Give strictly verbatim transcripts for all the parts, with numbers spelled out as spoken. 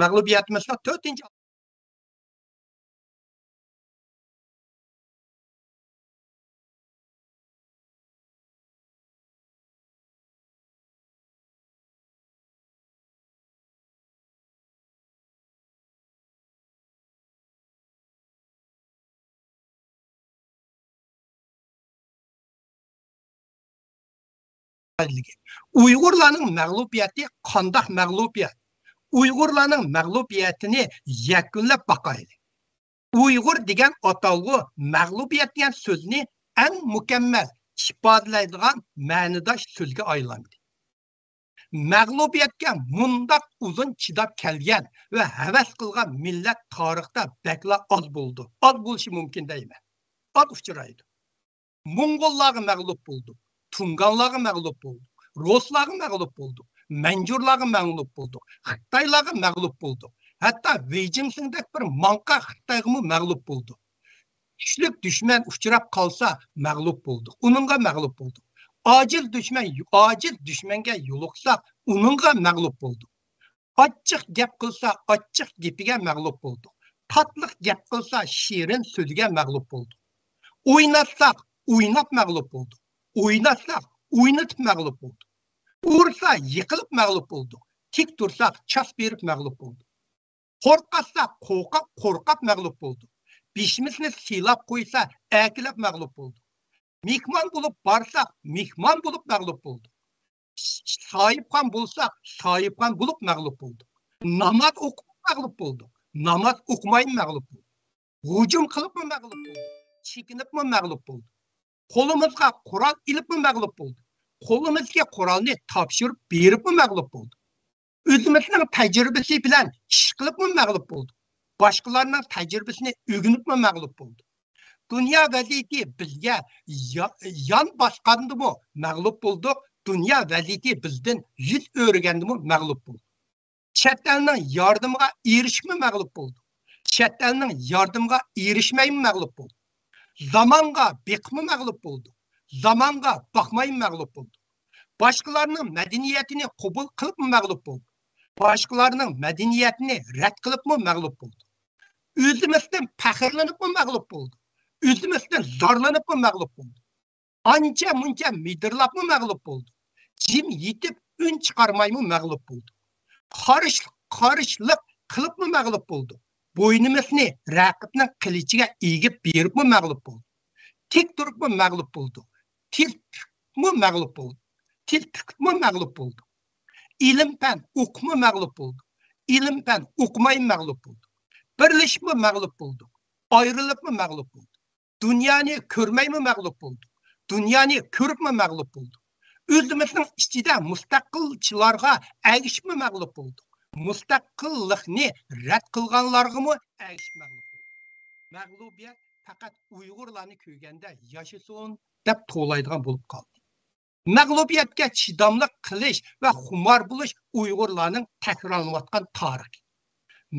مەغلۇبىيەتىمىزنىڭ تۆتىنچى ئۇيغۇرلارنىڭ مەغلۇبىيىتى قانداق مەغلۇبىيەت؟ ئۇيغۇرلارنىڭ مەغلۇبىيىتىنى يەكۈنلەپ باقايلى. ئۇيغۇر دېگەن ئاتالغۇ مەغلۇبىيەت دېگەن سۆزنى ئەڭ مۇكەممەل ئىپادىلەيدىغان مەنىداش سۆزگە ئايلاندى. مەغلۇبىيەتكە مۇنداق ئۇزۇن چىداپ كەلگەن ۋە ھەۋەس قىلغان مىللەت تارىختا بەكلا ئاز بولىدۇ. ئاز بولۇشى مۇمكىن دەيمەن. ئاز ئۇچرايدۇ. موڭغۇللارغا مەغلۇپ بولدۇق. تۇڭگانلارغا مەغلۇپ بولدۇق. رۇسلارغا مەغلۇپ بولدۇق. مەنجۇرلارغا مەغلۇپ بولدۇق. خىتايلارغا مەغلۇپ بولدۇق. ھەتتا ۋېي جىنسىڭدەك بىر ماڭقا خىتايغىمۇ مەغلۇپ بولدۇق. كۈچلۈك دۈشمەن ئۇچراپ قالسا، مەغلۇپ بولدۇق. ئۇنىڭغا مەغلۇپ بولدۇق. ئاجىز دۈشمەن، ئاجىز دۈشمەنگە يولۇقساق، ئۇنىڭغا مەغلۇپ بولدۇق. ئاچچىق گەپ قىلسا، ئاچچىق گېپىگە مەغلۇپ بولدۇق. تاتلىق گەپ قىلسا، شېرىن سۆزىگە مەغلۇپ بولدۇق. ئويناتساق، ئويناپ مەغلۇپ بولدۇق. ئويناتساق، ئوينىتىپ مەغلۇپ بولدۇق. ئۇرسا، يىقىلىپ مەغلۇپ بولدۇق. تىك تۇرساق، چاس بېرىپ مەغلۇپ بولدۇق. قورقاتسا، قورقاپ، قورقاپ مەغلۇپ بولدۇق. بېشىمىزنى سىلاپ قويسا، ئەركىلەپ مەغلۇپ بولدۇق. مېھمان بولۇپ بارساق، مېھمان بولۇپ مەغلۇپ بولدۇق. ساھىبخان بولساق، ساھىبخان بولۇپ مەغلۇپ بولدۇق. ناماز ئوقۇپ مەغلۇپ بولدۇق. ناماز ئوقۇمايمۇ مەغلۇپ بولدۇق. ھۇجۇم قىلىپمۇ مەغلۇپ بولدۇق. چېكىنىپمۇ مەغلۇپ بولدۇق. قولىمىزغا قورال ئېلىپمۇ مەغلۇپ بولدۇق. قولىمىزدىكى قورالنى تاپشۇرۇپ بېرىپمۇ مەغلۇپ بولدۇق. ئۆزىمىزنىڭ تەجرىبىسى بىلەن ئىش قىلىپمۇ مەغلۇپ بولدۇق. باشقىلارنىڭ تەجرىبىسىنى ئۆگىنىپمۇ مەغلۇپ بولدۇق. دۇنيا ۋەزىيىتى بىزگە يا-، يان باسقاندىمۇ مەغلۇپ بولدۇق. دۇنيا ۋەزىيىتى بىزدىن يۈز ئۆرۈگەندىمۇ مەغلۇپ بولدۇق. چەت ئەلنىڭ ياردىمىغا ئېرىشىپمۇ مەغلۇپ بولدۇق. چەت ئەلنىڭ ياردىمىغا ئېرىشمەيمۇ مەغلۇپ بولدۇق. زامانغا بېقىپمۇ مەغلۇپ بولدۇق. زامانغا باقمايمۇ مەغلۇپ بولدۇق. باشقىلارنىڭ مەدەنىيىتىنى قوبۇل قىلىپمۇ مەغلۇپ بولدۇق. باشقىلارنىڭ مەدەنىيىتىنى رەت قىلىپمۇ مەغلۇپ بولدۇق. ئۆزىمىزدىن پەخىرلىنىپمۇ مەغلۇپ بولدۇق. ئۆزىمىزدىن زارلىنىپمۇ مەغلۇپ بولدۇق. ئانچە مۇنچە مىدىرلاپمۇ مەغلۇپ بولدۇق. جىم يېتىپ ئۈن چىقارمايمۇ مەغلۇپ بولدۇق. قارشىلىق، قارشىلىق قىلىپمۇ مەغلۇپ بولدۇق. بوينىمىزنى رەقىبنىڭ قىلىچىگە ئېگىپ بېرىپمۇ مەغلۇپ بولدۇق. تىك تۇرۇپمۇ مەغلۇپ بولدۇق. تىل پۈكۈپمۇ مەغلۇپ بولدۇق. تىل پۈكۈپمۇ مەغلۇپ بولدۇق. ئىلىم پەن ئوقۇپمۇ مەغلۇپ بولدۇق. ئىلىم پەن ئوقۇمايمۇ مەغلۇپ بولدۇق. بىرلىشىپمۇ مەغلۇپ بولدۇق. ئايرىلىپمۇ مەغلۇپ بولدۇق. دۇنيانى كۆرمەيمۇ مەغلۇپ بولدۇق. دۇنيانى كۆرۈپمۇ مەغلۇپ بولدۇق. ئۆزىمىزنىڭ ئىچىدە مۇستەقىلچىلارغا ئەگىشىپمۇ مەغلۇپ بولدۇق. مۇستەقىللىقنى رەت قىلغانلارغىمۇ ئەگىشىپ مەغلۇپ بولدۇق. مەغلۇبىيەت پەقەت ئۇيغۇرلارنى كۆرگەندە ياشىسۇن دەپ توۋلايدىغان بولۇپ قالدى. مەغلۇبىيەتكە چىداملىق قىلىش ۋە خۇمار بولۇش ئۇيغۇرلارنىڭ تەكرارلىنىۋاتقان تارىخى.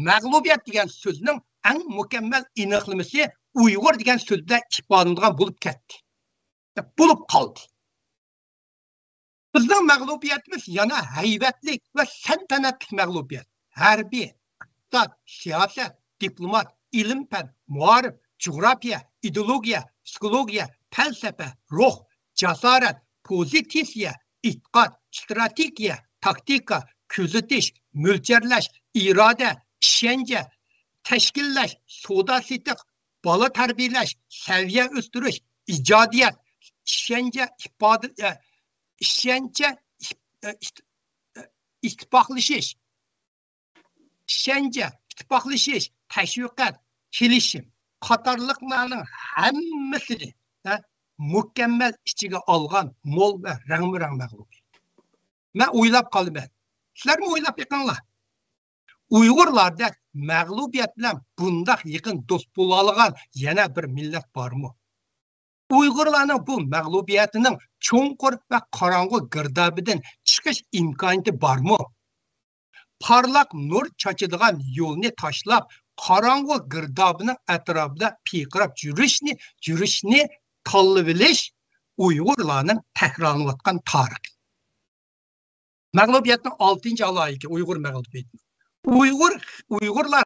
مەغلۇبىيەت دېگەن سۆزنىڭ ئەڭ مۇكەممەل ئېنىقلىمىسى ئۇيغۇر دېگەن سۆز بىلەن ئىپادىلىنىدىغان بولۇپ كەتتى. بولۇپ قالدى. بىزنىڭ مەغلۇبىيەتىمىز يەنە ھەيۋەتلىك ۋە تەنتەنەلىك مەغلۇبىيەت. ھەربىي، ئىقتىساد، سىياسەت، دىپلومات، ئىلىم-پەن، مائارىپ، جۇغراپىيە، ئىدېئولوگىيە، پسىخولوگىيە، پەلسەپە، روھ، جاسارەت، پوزىتسىيە، ئېتىقاد، ئىستراتېگىيە، تاكتىكا، كۆزىتىش، مۆلچەرلەش، ئىرادە، ئىشەنچە، تەشكىللەش، سودا-سېتىق، بالا تەربىيەلەش، سەۋىيە ئۆستۈرۈش، ئىجادىيەت، ئىشەنچە ئىپادە، ئە، ئىشەنچە ئىت-، ئە، ئىت-، ئە، ئىتتىپاقلىشىش، ئىشەنچە، ئىتتىپاقلىشىش، تەشۋىقات، كېلىشىم قاتارلىقلارنىڭ ھەممىسىنى، ھە، مۇكەممەل ئىچىگە ئالغان مول ۋە رەڭمۇ رەڭ مەغلۇبىيەت. مەن ئويلاپ قالىمەن. سىلەرمۇ ئويلاپ بېقىڭلار. ئۇيغۇرلاردەك مەغلۇبىيەت بىلەن بۇنداق يېقىن دوست بولالىغان يەنە بىر مىللەت بارمۇ؟ ئۇيغۇرلارنىڭ بۇ مەغلۇبىيەتىنىڭ چوڭقۇر ۋە قاراڭغۇ گىردابىدىن چىقىش ئىمكانىيىتى بارمۇ؟ پارلاق نۇر چاچىدىغان يولنى تاشلاپ، قاراڭغۇ گىردابىنىڭ ئەتراپىدا پىرقىراپ يۈرۈشنى، يۈرۈشنى تاللىۋېلىش ئۇيغۇرلارنىڭ تەكرارلىنىۋاتقان تارىخى. مەغلۇبىيەتنىڭ ئالتىنچى ئالاھىدىلىكى، ئۇيغۇر مەغلۇبىيىتىنىڭ ئۇيغۇر، ئۇيغۇرلار